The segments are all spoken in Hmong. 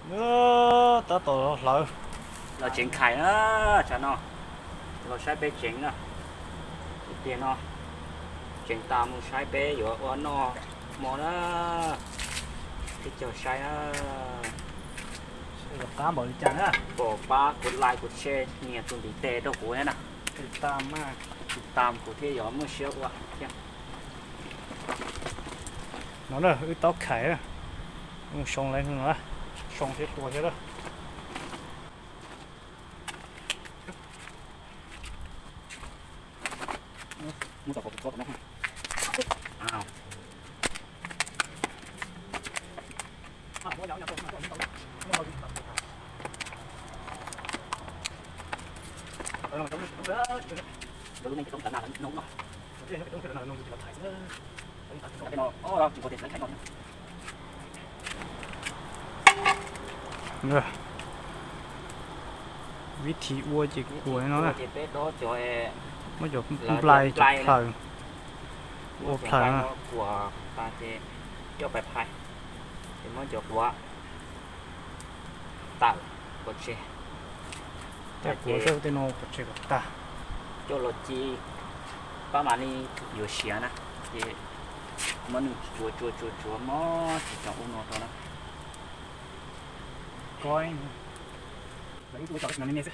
Tab tom los hlawv, los tseev khais na, tsam no los saib peb tseev na. Ib pliag no tseev tas mus saib peb yuav ua noj hmo na. Peb caug saib na. Qab npaum li cas na, pom pab kuv like kuv share nias tus ntiv tes rau kuv na. Tiv tam kuv thiaj yuav muaj siab ua thiab. No na wb taub khais na, mus soo lawv no, soo thiab tua thiab lawm. Vib thim ua ces kuam no na, muab cov nplai cov plhaws, ua plhaws no, kuam tas ces coj pais phais, ces muab cov quav tawm pov tseg. Tej quav tej no pov tseg kom tag, coj los ci pab mam li yuav siav na, ces muab nws tsuav tsuav tsuav tsuav mob tsis tsoom ub no rau na. Ko, lawv ib tug ua cov no ne xwb,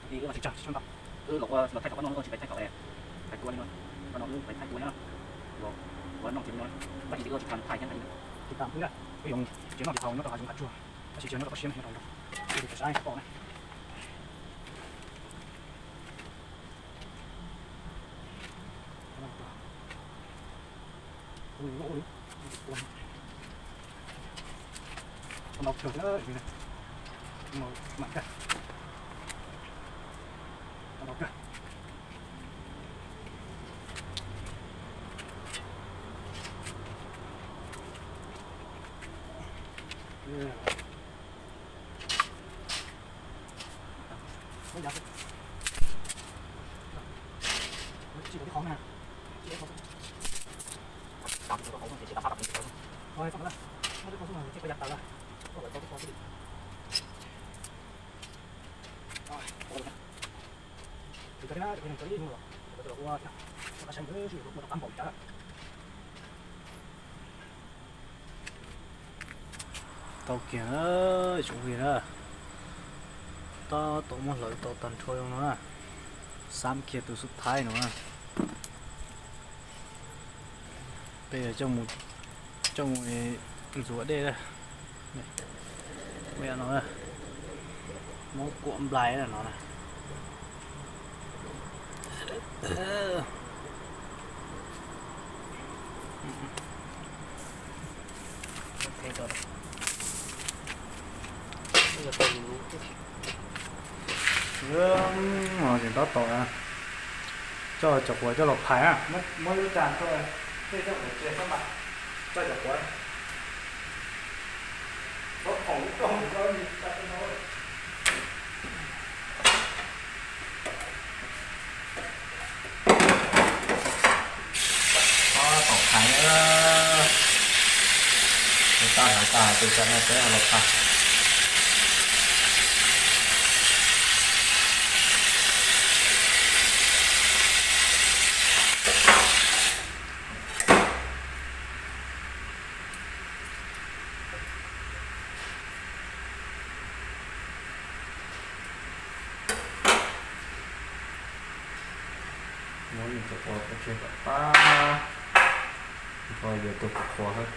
tsis tsa tsis tshua ntau. Wb los ua los thaij thaum koj noj, tsis pais thaij thaum pais tua li no. Koj no wb pais thaij tua nyob, ua noj tsis li no, tab sis tsis ua tsis tau thaij thiab. Tsis tas wb na, wb yuav tsis noj tsis haus nyob rau hav zoov hav tsuag, tab sis tsis nyob rau toj siab nyob rau nroog, wb tsis saib pom na. Tau kiag na, tsoom phooj ywg na, tab tom muab hlawv tau tag nrho zoo no na, xab kiag tus xub thaib no na. Peb coj mus ntxuav dej na. Ua no, muab kuam nplai no na. Tseem tab tom coj cov quav coj los phais na, muab lub tsag rau, tej coj quav tse xab npas, coj cov quav. Tom phais na, tab tom phais, tus tsam no peb los phais. Muab nws cov quav pov tseg kom tag, ho yuav tus qhuav qhuav xwb.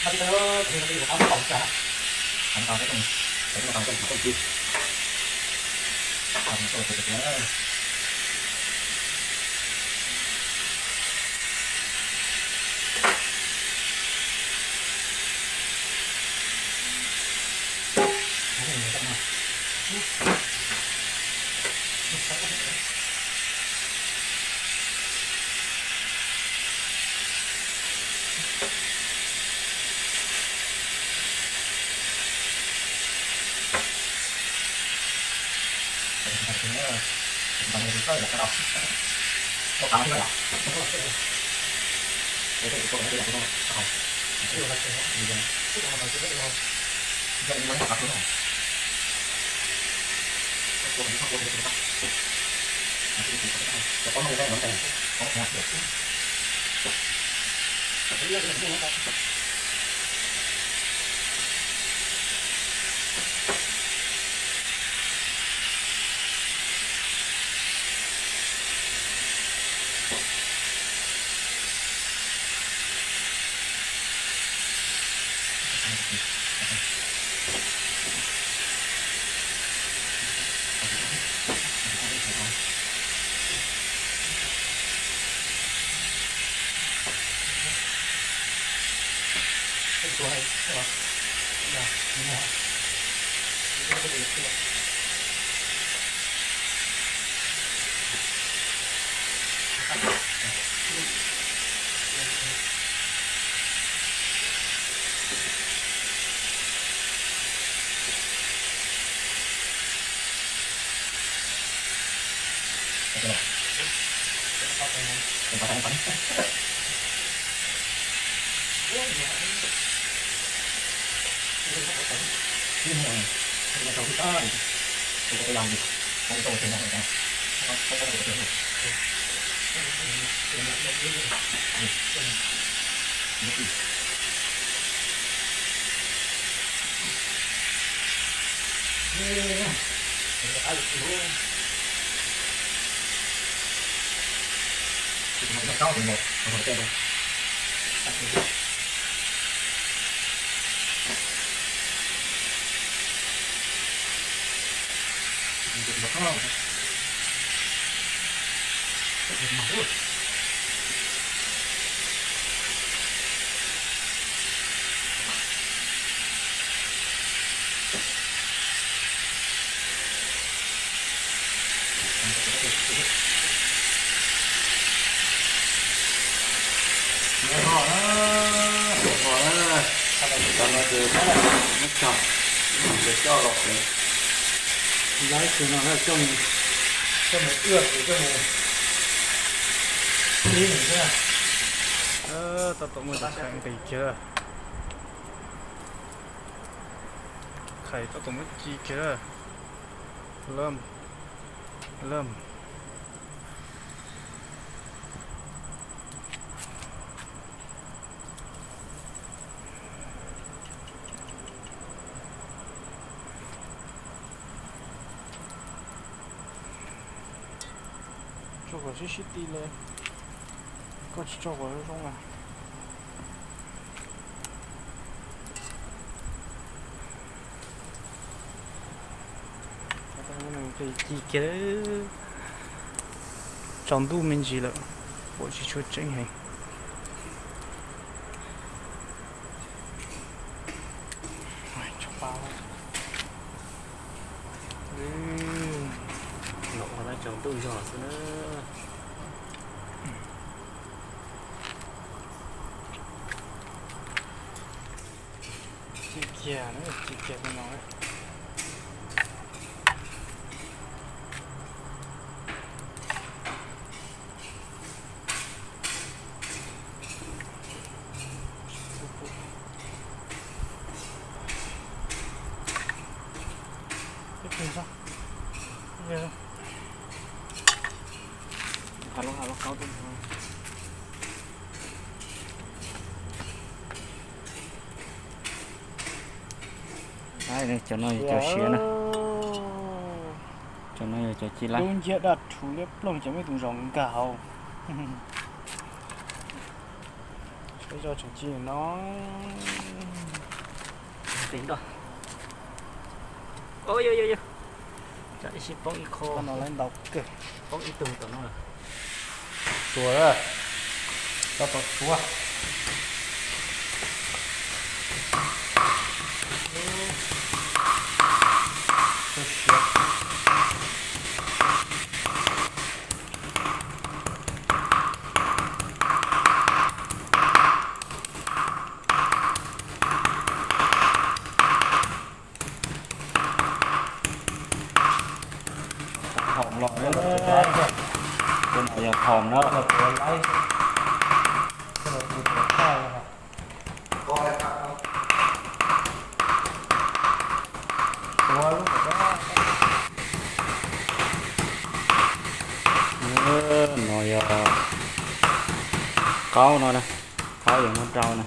Cov no ces muab cog, cog coj los, coj mus, coj mus ua, coj mus ib xwb. Tab tom muab cov khais nqis kiag, khais tab tom muab ci kiag. Lom, lom. Tso kom sib sib ti li, koj tsis tso kom zoo na. Ci kiag, tsaus ntuj me ntsis lawm, pom tsis tshua tseeb heev. Tsaus ntuj zog xwb na. Ci kiag, ci kiag li no. Cov no yog cov siav na. Cov no yog cov ci lab. Lub nciab daj rhuv liab ploog, cov me tus zos nkag hauv. Peb zoj tseem ci no. Peb nroj. Ov, yog yog yog. Tsam ib sij poob ib qho no lawv ntau kawg. Poob ib tug tom no lawm. Suav, koj tau suav. Hom los, tus no yog hom na. No yog qaub no, qaub yog muab rau na.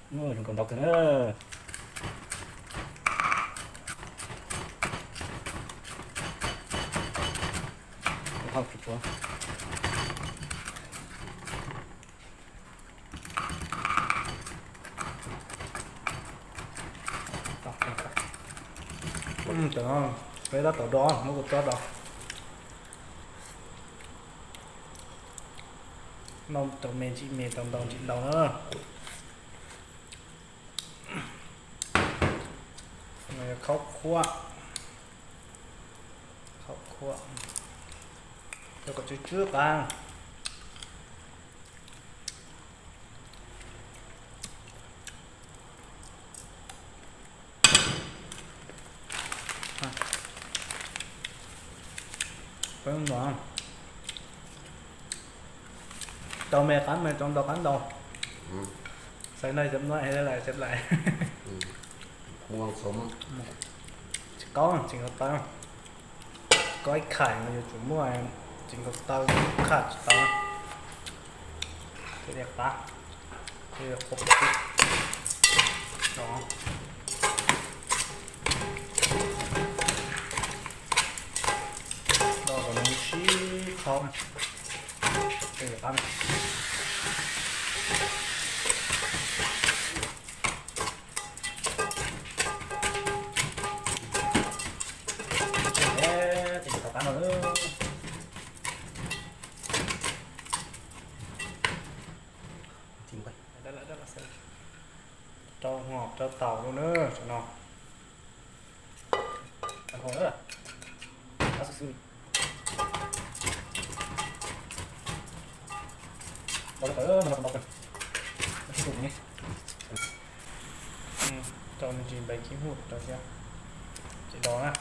Zoo nkauj ntau kawg na. Hauj tsis tshuav. Cov no peb tab tom do, muab kuv txob do. Noj tau me ntsis me, tau ntau ntsis ntau na. Khaub khuab, khaub khuab, coj kom tsw tsw qab. Peb no tau me qab me, tau ntau qab ntau. Xav no xav no, xav lawm xav lawm. Tsis qaub, tseem nkaus taw. Koj ib khais mas yuav tsum muaj tseem nkaus taw, khais tsis tau. Ces qab, qhuav pum no. Do kom nws sib qhaub. Qab. Tsis tau qab no. Rau hov rau taus rau na, tam no. Qab xwb xwb. Rau me ntsis npais kib hub rau thiab. Ces do na.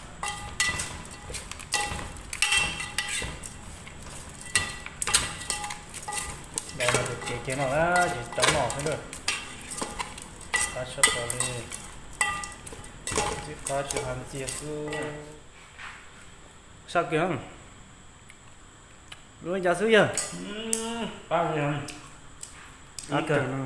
Do no ces Ces kiag no na, ces rau no xwb na. Qab tshaj plaws li. Txij qab tsis hais ntxiag xwb. Saj kiag. Lub li cas xwb yog? Qab li, qab kawg no.